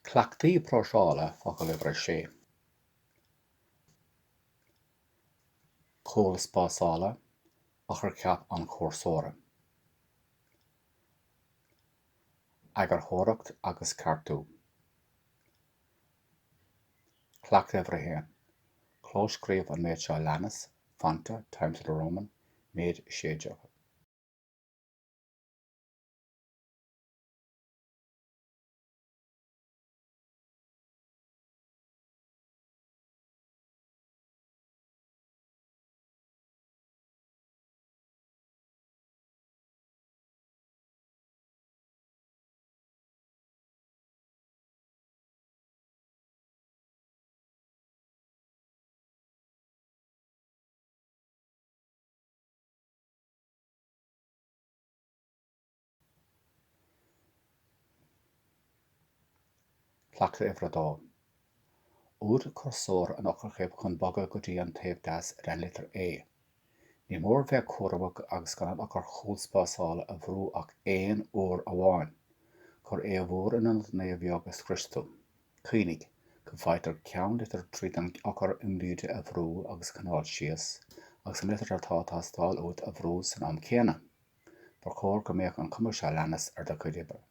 Cleachtaí próiseála focal uimhir a sé. Cúlspásála, Eochaircheap an chúrsóra. Eagarthóireacht agus ceartú. Cleachtadh uimhir a haon. Clóscríobh an méid seo a leanas, Fonta, Times New Roman, méid 16. Cleachtadh uimhir a dó. Úsáid cúrsóir an eochairchéim chun bogadh go dtí an taobh deas den litir A. Ní mór bheith cúramach agus gan an eochair chúlspásála a bhrú ach aon uair amháin. Cuir A mhór in ionad an A bheag a scrios tú. Cuimhnigh go bhfaightear ceannlitir tríd an eochair imlíne a bhrú agus a choinneáil síos, agus an litir atá ag teastáil uait a bhrú san am céanna. Ba chóir go mbeadh an chuma seo a leanas ar do chuid oibre.